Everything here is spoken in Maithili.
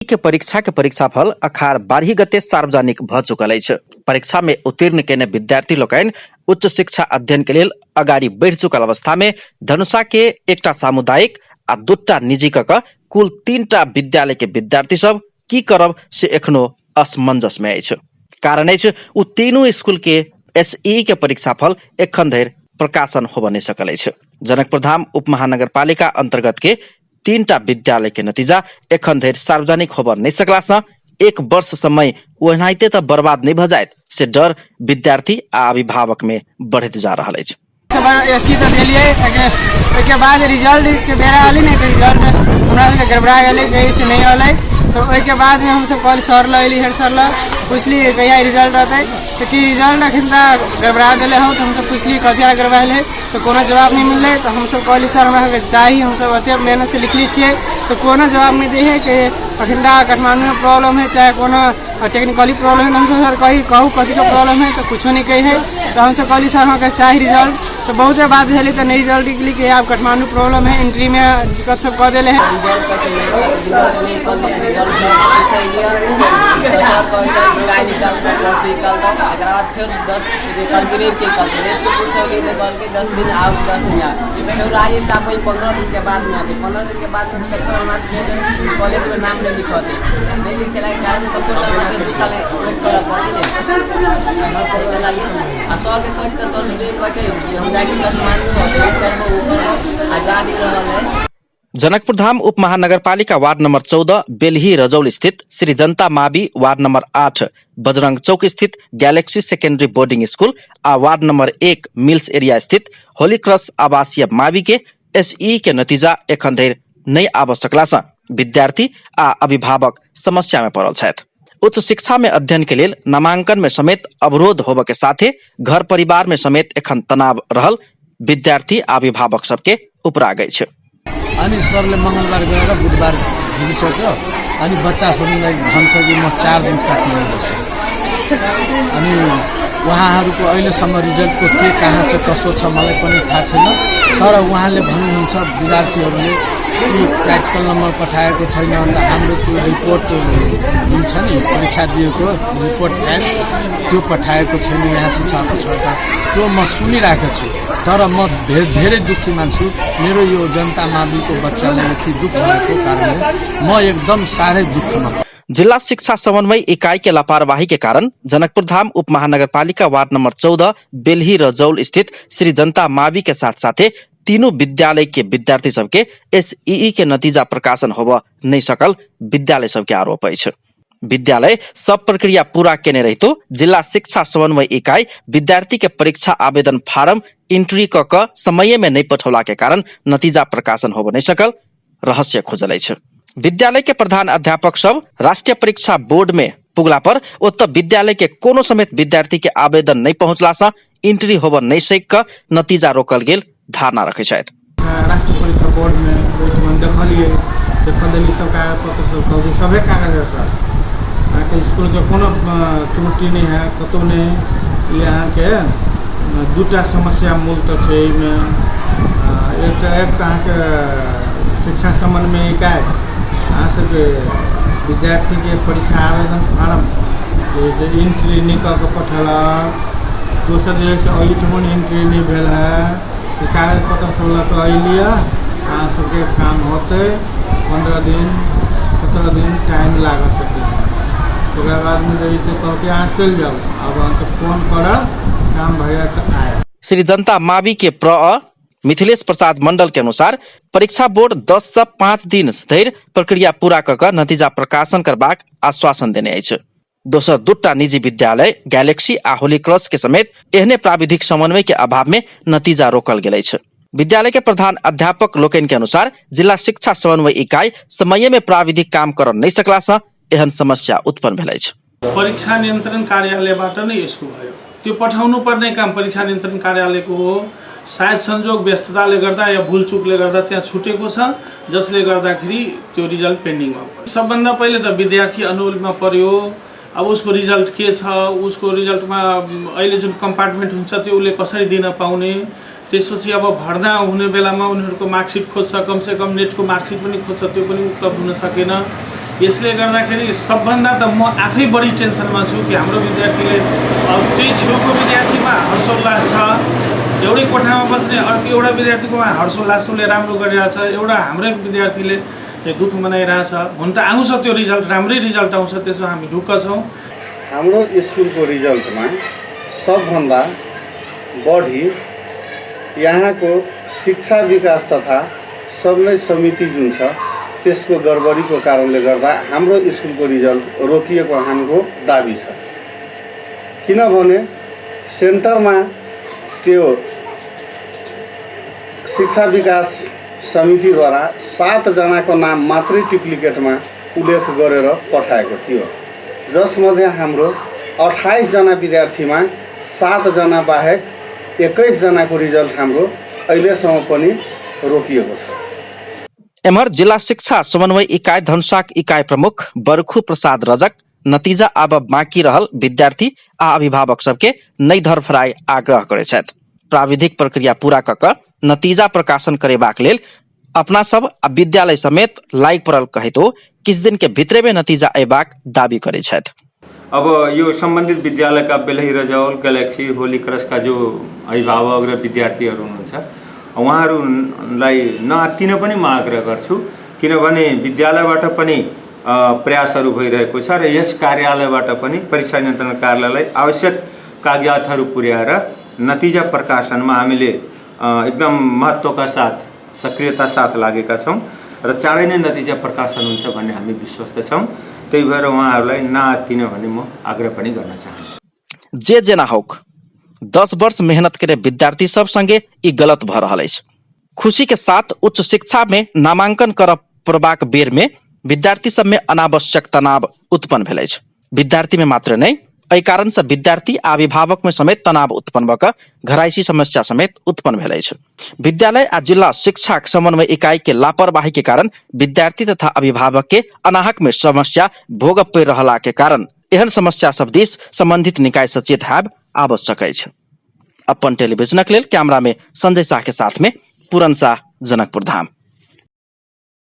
के परीक्षा के परीक्षाफल अखार 12 गते सार्वजनिक भ चुकल अछि। परीक्षा में उत्तीर्ण केने विद्यार्थी लोकनि उच्च शिक्षा अध्ययन के लेल अगाडि बढ़ि चुकल अवस्था में धनुषा के एकटा सामुदायिक आ दूटा निजी क क कुल 3टा विद्यालय के विद्यार्थी सब की करब से एखनो असमंजस में अछि। कारण अछि ओ तीनू स्कूल के एसई के परीक्षाफल एखन धरि प्रकाशन होबय नहि सकल अछि। जनकपुरधाम उपमहानगरपालिका अंतर्गत के 3टा विद्यालय के नतीजा एखन धरि सार्वजनिक होबय नहि सकला सँ एक वर्ष समय ओनाहिते तऽ बर्बाद नहि भऽ जायत से डर विद्यार्थी आ अभिभावक में बढ़ैत जा रहल अछि। एसी तऽ देलियै, ओहिके बाद रिजल्टके बेरा अयलै ने, तऽ रिजल्ट हमरा सबके गड़बड़ा गेलै, कहीं से नहि अयलै। तऽ ओहिके बादमे हमसब कहली सर लग अयली, हेड सर लग पुछली कहिया रिजल्ट अतै, तऽ की रिजल्ट अखन तऽ गड़बड़ा गेलै हँ। तऽ हमसब पुछली कथी लए गड़बड़ाएल है, तऽ कोनो जवाब नहि मिललै। तऽ हमसब कहली सर हमरा सबके चाही, हमसब एतेक मेहनतसँ लिखले छियै, तऽ कोनो जवाब नहि दै है कि अखन तऽ काठमाण्डूमे प्रॉब्लम है, चाहे कोनो टेक्निकली प्रॉब्लम है। हमसब सर कही कहू कथीके प्रॉब्लम है, तऽ कुछो नहि कहै है। तऽ हमसब कहली सर अहाँके चाही रिजल्ट, तऽ बहुते बात भेलै तऽ नहि रिजल्ट निकली कि आब काठमाण्डू प्रॉब्लम है, एंट्रीमे दिक्कत सब कऽ देले है। रिजल्ट कथी रिजल्ट नहि निकललै, रिजल्ट पूछै सर कहै छै काल्हि निकलतै, परसू निकलतै। एकरा बाद फेर 10 कहलकै रविके निकलतै, रविके पूछलियै तऽ कहलकै 10 दिन आउ, 10 दिन आउ। फेर आइए तऽ आब 15 दिनके बादमे आबै, 15 दिनके बादमे फेर हमरा सबके कॉलेजमे नाम नहि लिखतै। नहि लिखेलाके कारण कतेक हमरा सबके 2 साल वेट करऽ पड़तै ने एहिके लागि। आ सरके कहली तऽ सर कहै छै हम जाइ छी काठमाण्डू, ई करबो ओ करबो, आ जा नहि रहल है। जनकपुरधाम उप महानगरपालिका वार्ड नंबर 14 बेलही रजौल स्थित श्री जनता मावि, वार्ड नंबर 8 बजरंग चौक स्थित गैलेक्सी सेकेंडरी बोर्डिंग स्कूल आ वार्ड नंबर 1 मिल्स एरिया स्थित होली क्रॉस आवासीय मावि के एसई के नतीजा एखन धरि नहि आबि सकला सँ विद्यार्थी आ अभिभावक समस्या में पड़ल छथि। उच्च शिक्षा में अध्ययन के लेल नामांकन में समेत अवरोध होबय के साथे घर परिवार में समेत एखन तनाव रहल विद्यार्थी आ अभिभावक सबके उपराग अछि। अनि सरले मङ्गलबार गएर बुधबार घुमिसक्यो, अनि बच्चाहरूलाई भन्छ कि म 4 दिन काठमाडौँ बस्छु। अनि उहाँहरूको अहिलेसम्म रिजल्टको के कहाँ छ कसो छ मलाई पनि थाहा छैन, तर उहाँले भन्नुहुन्छ विद्यार्थीहरूले कि प्र्याक्टिकल नम्बर पठाएको छैन, अन्त हाम्रो त्यो रिपोर्ट जुन छ नि परीक्षा दिएको रिपोर्ट फाइल त्यो पठाएको छैन यहाँ शिक्षा अफिसबाट। त्यो म सुनिरहेको छु, तर म धेरै दुःखी मान्छु। मेरो यो जनता माविको बच्चालाई यति दुःख भएको कारणले म एकदम साह्रै दुःखमा। जिला शिक्षा समन्वय इकाई के लापरवाही के कारण जनकपुरधाम उप महानगरपालिका वार्ड नंबर 14 बेलही रजौल स्थित श्री जनता मावि के साथ साथे तीनों विद्यालय के विद्यार्थी सबके एसईई के नतीजा प्रकाशन होब नहीं सकल विद्यालय सबके आरोप अछि। विद्यालय सब प्रक्रिया पूरा केने रहितो जिला शिक्षा समन्वय इकाई विद्यार्थी के परीक्षा आवेदन फार्म एंट्री क क समय में नहीं पठौला के कारण नतीजा प्रकाशन होब नहीं सकल रहस्य खुजल अछि। विद्यालय के प्रधान अध्यापक सब राष्ट्रीय परीक्षा बोर्ड में पुगला पर ओतऽ विद्यालय के कोनो समेत विद्यार्थी के आवेदन नहीं पहुंचला से एंट्री होब नहीं सक क नतीजा रोकल गेल धारणा रखै छथि। राष्ट्रीय परीक्षा बोर्ड में ओहिठाम देखलियै, देखल देली सब कागज पत्र, सब कहलकै सभे कागज है सर, अहाँके इसकुलके कोनो त्रुटि नहि है, कतहु नहि। ई अहाँके दूटा समस्या मूलतः छै एहिमे। एक तऽ अहाँके शिक्षा समन्वय इकाइ अहाँ सबके विद्यार्थीके परीक्षा आवेदन फारम जे है से एंट्री नहि कऽ कऽ पठेलक, दोसर जे है से एहिठमन एंट्री नहि भेल है। कागज पत्र सब लऽ कऽ अयलियै, अहाँ सबके काम होतै, 15 दिन 17 दिन टाइम लागऽ सकै। ओकरा बादमे जे है से कहलकै अहाँ चलि जाउ, आब अहाँके फोन करब, काम भऽ जायत तऽ आयब। श्री जनता मावि के प्र मिथिलेश प्रसाद मंडल के अनुसार परीक्षा बोर्ड 10 से 5 दिन धरि प्रक्रिया पूरा कऽ कऽ नतीजा प्रकाशन करबाक आश्वासन देने अछि। दोसर दूटा निजी विद्यालय गैलेक्सी आ होली क्रॉस के समेत एहने प्राविधिक समन्वय के अभाव में नतीजा रोकल गेल अछि। विद्यालय के प्रधान अध्यापक लोकनि के अनुसार जिला शिक्षा समन्वय इकाई समय में प्राविधिक काम कर नहीं सकला से एहन समस्या उत्पन्न भेल अछि। परीक्षा नियन्त्रण कार्यालयबाट नै यसको भयो, त्यो पठाउनु पर्ने काम परीक्षा नियन्त्रण कार्यालयको हो। सायद संजोग व्यस्तताले गर्दा या भुलचुकले गर्दा त्यहाँ छुटेको छ, जसले गर्दाखेरि त्यो रिजल्ट पेन्डिङमा पर्यो। सबभन्दा पहिले त विद्यार्थी अनुलमा पर्यो। अब उसको रिजल्ट के छ, उसको रिजल्टमा अहिले जुन कम्पार्टमेन्ट हुन्छ त्यो उसले कसरी दिन पाउने, त्यसपछि अब भर्ना हुने बेलामा उनीहरूको मार्कसिट खोज्छ, कमसेकम नेटको मार्कसिट पनि खोज्छ, त्यो पनि उपलब्ध हुन सकेन। यसले गर्दाखेरि सबभन्दा त म आफै बढी टेन्सनमा छु कि हाम्रो विद्यार्थीले अब त्यही छेउको विद्यार्थीमा हर्षोल्लास छ, एउटै कोठामा बस्ने अर्को एउटा विद्यार्थीकोमा हर्षोल्लास उसले राम्रो गरिरहेछ, एउटा हाम्रै विद्यार्थीले चाहिँ दुःख मनाइरहेछ। हुन त आउँछ त्यो रिजल्ट, राम्रै रिजल्ट आउँछ, त्यसमा हामी ढुक्क छौँ। हाम्रो स्कुलको रिजल्टमा सबभन्दा बढी यहाँको शिक्षा विकास तथा समन्वय समिति जुन छ त्यसको गडबडीको कारणले गर्दा हाम्रो स्कुलको रिजल्ट रोकिएको हाम्रो दाबी छ। किनभने सेन्टरमा त्यो शिक्षा विकास समितिद्वारा 7 जनाको नाम मात्रै डुप्लिकेटमा उल्लेख गरेर पठाएको थियो, जसमध्ये हाम्रो 28 जना विद्यार्थीमा 7 जना बाहेक 21 जनाको रिजल्ट हाम्रो अहिलेसम्म पनि रोकिएको छ। एम्हर जिल्ला शिक्षा समन्वय इकाइ धनुषाक इकाइ प्रमुख बरखु प्रसाद रजक नतीजा आब बाँकी रहल विद्यार्थी आ अभिभावक सबके नहि धरफराई आग्रह करै छथि। प्राविधिक प्रक्रिया पूरा कऽ कऽ नतीजा प्रकाशन करेबाक लेल अपना सब आ विद्यालय समेत लागि पड़ल कहैत ओ किछु दिन के भीतरे में नतीजा अयबाक दावी करै छथि। अब यो सम्बन्धित विद्यालयका बेलही रजौल, ग्यालेक्सी, होली क्रसका जो अभिभावक र विद्यार्थीहरू हुनुहुन्छ, उहाँहरूलाई नआत्तिन पनि म आग्रह गर्छु, किनभने विद्यालयबाट पनि प्रयासहरू भइरहेको छ र यस कार्यालयबाट पनि परीक्षा नियन्त्रण कार्यालयलाई आवश्यक कागजातहरू पुर्याएर नतिजा प्रकाशनमा हामीले एकदम महत्त्वका साथ, सक्रियता साथ लागेका छौँ र चाँडै नै नतिजा प्रकाशन हुन्छ भन्ने हामी विश्वस्त छौँ। त्यही भएर उहाँहरूलाई नआत्तिन भन्ने म आग्रह पनि गर्न चाहन्छु। जे जेना होक, 10 वर्ष मेहनत करे विद्यार्थी सब संगे ई गलत भऽ रहल अछि। खुशी के साथ उच्च शिक्षा में नामांकन करऽ पड़बाक बेर में विद्यार्थी सब में अनावश्यक तनाव उत्पन्न भेल अछि। विद्यार्थी में मात्र नहि, एहि कारण से विद्यार्थी आ अभिभावक में समेत तनाव उत्पन्न भऽ कऽ घरायसी समस्या समेत उत्पन्न भेल अछि। विद्यालय आ जिला शिक्षा समन्वय इकाई के लापरवाही के कारण विद्यार्थी तथा अभिभावक के अनाहक में समस्या भोगऽ पड़ि रहला के कारण एहन समस्या सब दिस संबंधित निकाय सचेत हैब आवश्यक अछि। अपन टेलीविजनक लेल कैमरा में संजय शाह के साथ में पूरन शाह, जनकपुर धाम।